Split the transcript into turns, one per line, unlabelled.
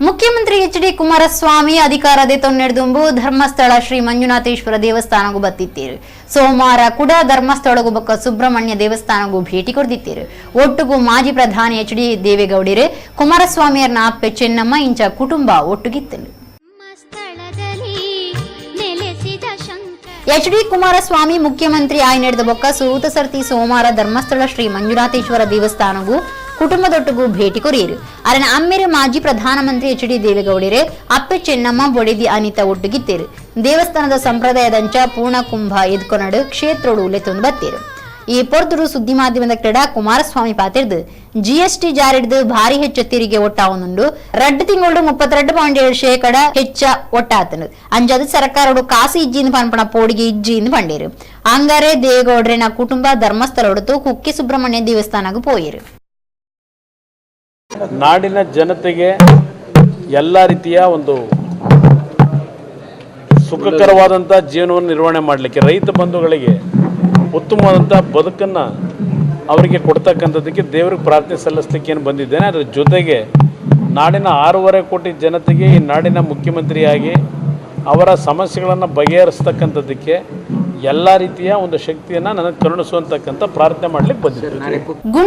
ಮುಖ್ಯಮಂತ್ರಿ H D Kumaraswamy ಅಧಿಕಾರ ದೆತೊನ್ನೆಡ್ದುಂಬು ಧರ್ಮಸ್ಥಳ ಶ್ರೀ ಮಂಜುನಾಥೇಶ್ವರ ದೇವಸ್ಥಾನಗೂ ಬತ್ತಿತ್ತೀರು. ಸೋಮವಾರ ಕೂಡ ಧರ್ಮಸ್ಥಳಗೂ ಬೊಕ್ಕ ಸುಬ್ರಹ್ಮಣ್ಯ ದೇವಸ್ಥಾನಗೂ ಭೇಟಿ ಕೊಡ್ದಿತ್ತೀರು. ಒಟ್ಟುಗು ಮಾಜಿ ಪ್ರಧಾನಿ ಎಚ್ ಡಿ ದೇವೇಗೌಡಿರು, ಕುಮಾರಸ್ವಾಮಿಯರ್ನ ಅಪ್ಪೆ ಚೆನ್ನಮ್ಮ ಇಂಚ ಕುಟುಂಬ ಒಟ್ಟುಗಿತ್ತನು.
ಸ್ಥಳದಲ್ಲಿ ನೆಲೆಸಿದ ಶಂಕರ.
ಎಚ್ ಡಿ ಕುಮಾರಸ್ವಾಮಿ ಮುಖ್ಯಮಂತ್ರಿ ಆಯ್ ನಡೆದ ಬೊಕ್ಕ ಸುರೂತ ಸರ್ತಿ ಸೋಮವಾರ ಧರ್ಮಸ್ಥಳ ಶ್ರೀ ಮಂಜುನಾಥೇಶ್ವರ ದೇವಸ್ಥಾನಗೂ ಕುಟುಂಬದೊಟ್ಟುಗೂ ಭೇಟಿ ಕೊರಿಯರು. ಅರನ ಅಮ್ಮೆರು ಮಾಜಿ ಪ್ರಧಾನಮಂತ್ರಿ ಎಚ್ ಡಿ ದೇವೇಗೌಡರು, ಅಪ್ಪೆ ಚೆನ್ನಮ್ಮ, ಬೊಡೆದಿ ಅನಿತಾ ಒಟ್ಟುಗಿತ್ತೇರು. ದೇವಸ್ಥಾನದ ಸಂಪ್ರದಾಯದಂಚ ಪೂರ್ಣ ಕುಂಭ ಎದ್ಕೊನಡು ಕ್ಷೇತ್ರೋಡು ಲೆತ್ತೊಂದು ಬತ್ತೇರು. ಈ ಪೊರ್ತುಡು ಸುದ್ದಿ ಮಾಧ್ಯಮದ ಕ್ರೀಡಾ ಕುಮಾರಸ್ವಾಮಿ ಪಾತಿರ್ದು, ಜಿಎಸ್ಟಿ ಜಾರಿಡ್ದು ಭಾರಿ ಹೆಚ್ಚು ತೆರಿಗೆ ಒಟ್ಟಾವೊಂದುಂಡು. 2 ತಿಂಗಳು 32.7% ಹೆಚ್ಚ ಒಟ್ಟಾತನು. ಅಂಜಾದ ಸರ್ಕಾರೋಡು ಕಾಸು ಇಜ್ಜಿಂದ ಪನ್ಪಣ ಪೋಡಿಗೆ ಇಜ್ಜಿಂದ ಪಂಡೇರು. ಅಂಗಾರೆ ದೇವೇಗೌಡ್ರಿನ ಕುಟುಂಬ ಧರ್ಮಸ್ಥಳ ಕುಕ್ಕೆ ಸುಬ್ರಹ್ಮಣ್ಯ ದೇವಸ್ಥಾನಕ್ಕೆ ಪೋಯಿರು.
ನಾಡಿನ ಜನತೆಗೆ ಎಲ್ಲ ರೀತಿಯ ಒಂದು ಸುಖಕರವಾದಂಥ ಜೀವನವನ್ನು ನಿರ್ವಹಣೆ ಮಾಡಲಿಕ್ಕೆ, ರೈತ ಬಂಧುಗಳಿಗೆ ಉತ್ತಮವಾದಂಥ ಬದುಕನ್ನು ಅವರಿಗೆ ಕೊಡ್ತಕ್ಕಂಥದ್ದಕ್ಕೆ ದೇವ್ರಿಗೆ ಪ್ರಾರ್ಥನೆ ಸಲ್ಲಿಸಲಿಕ್ಕೆ ಏನು ಬಂದಿದ್ದೇನೆ, ಅದರ ಜೊತೆಗೆ ನಾಡಿನ 6.5 ಕೋಟಿ ಜನತೆಗೆ ಈ ನಾಡಿನ ಮುಖ್ಯಮಂತ್ರಿಯಾಗಿ ಅವರ ಸಮಸ್ಯೆಗಳನ್ನು ಬಗೆಹರಿಸ್ತಕ್ಕಂಥದ್ದಕ್ಕೆ ಎಲ್ಲ ರೀತಿಯ ಒಂದು ಶಕ್ತಿಯನ್ನು ನನಗೆ ಕರುಣಿಸುವಂತಕ್ಕಂಥ ಪ್ರಾರ್ಥನೆ ಮಾಡಲಿಕ್ಕೆ ಬಂದಿದ್ದೇನೆ.
ಗುಂಡು